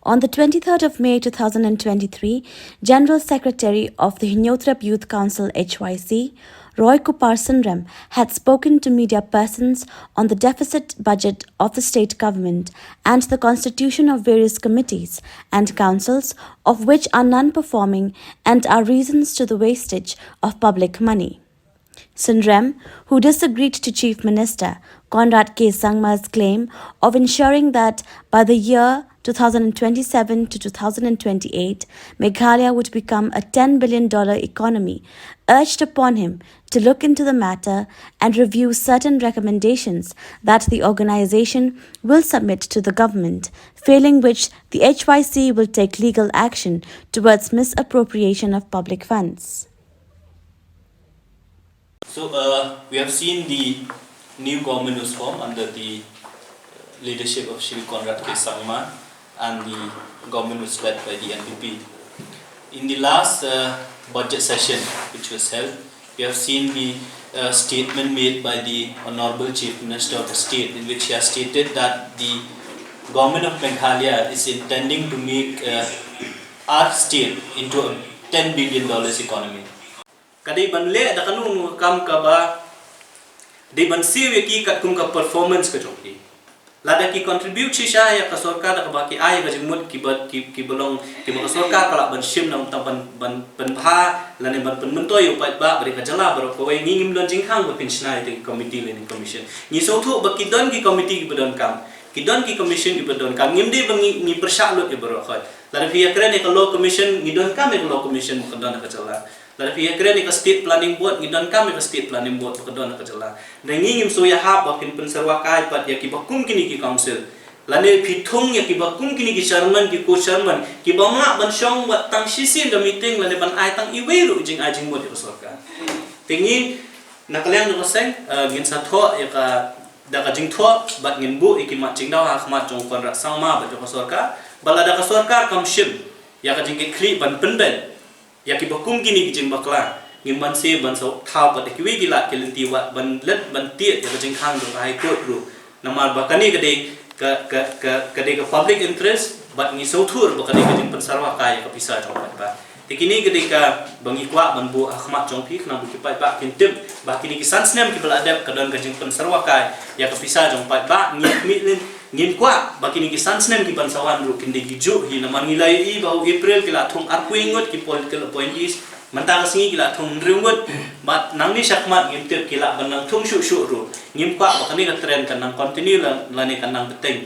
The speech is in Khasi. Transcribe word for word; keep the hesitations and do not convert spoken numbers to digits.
On the twenty-third of May two thousand and twenty-three, General Secretary of the Hynñiewtrep Youth Council H Y C, Roy Kupar Synrem, had spoken to media persons on the deficit budget of the state government and the constitution of various committees and councils, of which are non-performing and are reasons to the wastage of public money. Synrem, who disagreed to Chief Minister Conrad K Sangma's claim of ensuring that by the year two thousand twenty-seven to two thousand twenty-eight, Meghalaya would become a ten billion dollar economy, urged upon him to look into the matter and review certain recommendations that the organization will submit to the government, failing which the H Y C will take legal action towards misappropriation of public funds. So uh, we have seen the new government was formed under the uh, leadership of Shri Conrad K Sangma and the government was led by the N P P. In the last uh, budget session which was held, we have seen the uh, statement made by the Honorable Chief Minister of the state, in which he has stated that the government of Meghalaya is intending to make uh, our state into a ten billion dollars economy. Ka dei ban leh da kano kano ka kam kaba dei ban siew ïa ki katkum ka performance ka jong ki. Lada ki contribute shisha ïa ka sorkar da kaba ki ai ka jingmut kiba ki kiba long kiba ka sorkar ka lah ban shim na uta ban ban pynbha lane ban pynmyntoi ïa u paidbah ba dei ka jylla baroh kawei. Ngi ngim don jingkhang ba pynshna ïa ki committee lane commission. Ngi sngewthuh ba ki don ki committee kiba donkam, ki don ki commission kiba donkam. Ngim dei ba ngi ngi pyrshah lut ïa baroh khoit. Lada phi ïakren ïa ka law commission, ngi donkam ïa ka law commission ba ka don ha ka jylla. Lada phi ïakren ïa ka state planning board, ngi donkam ïa ka state planning board ba ka don ha ka jylla. Hynrei ngi ngim shu ïahap ba kin pynsyrwa kai pat ïa kiba kum kine ki council. Lane phi thung ïa kiba kum kine ki chairman, ki co-chairman, kiba ym lah ban shong wat tang shisien da meeting lane ban ai tang iwei ruh jingai jingmut ïa ka sorkar. Te ngi na ka liang jong ka seng, eh, ngin sa thoh ïa ka da ka jingthoh bad ngin buh ïa ki mat jingdawa ha khmat jong u Conrad Sangma bad jong ka sorkar. Ba lada ka sorkar kam shim ïa ka jingkitkhlieh ban pynbeit ïa kiba kum kine ki jingbakla, ngim banse ban sa thaw pat da kiwei ki lad ki lynti wat ban leit ban tied ïa ka jingkhang jong ka High Court ruh. Namar ba kane ka dei ka ka ka ka dei ka public interest bad ngi sngewthuh ba ka dei ka jingpynsyrwa kai ïa ka pisa jong ka paidbah. Te kine ka dei kaba ngi kwah ban buh ha khmat jong phi khnang ba ki paidbah kin tip ba kine ki san snem kiba la dep ka don ka jingpynsyrwa kai ïa ka pisa jong paidbah. Ngi khmih lynti, ngim kwah ba kine ki san snem ki ban sa wan ruh kin dei kijuh hi, namar ngi la ïohi ba u April ki la thung arphew ngut ki political appointees, mynta ka sngi ki la thung hynriew ngut. Bad nangne shakhmat ngim tip ki lah ban nang thung shuh shuh ruh. Ngim kwah ba kane ka trend kan nang continue lane kan nang bteng.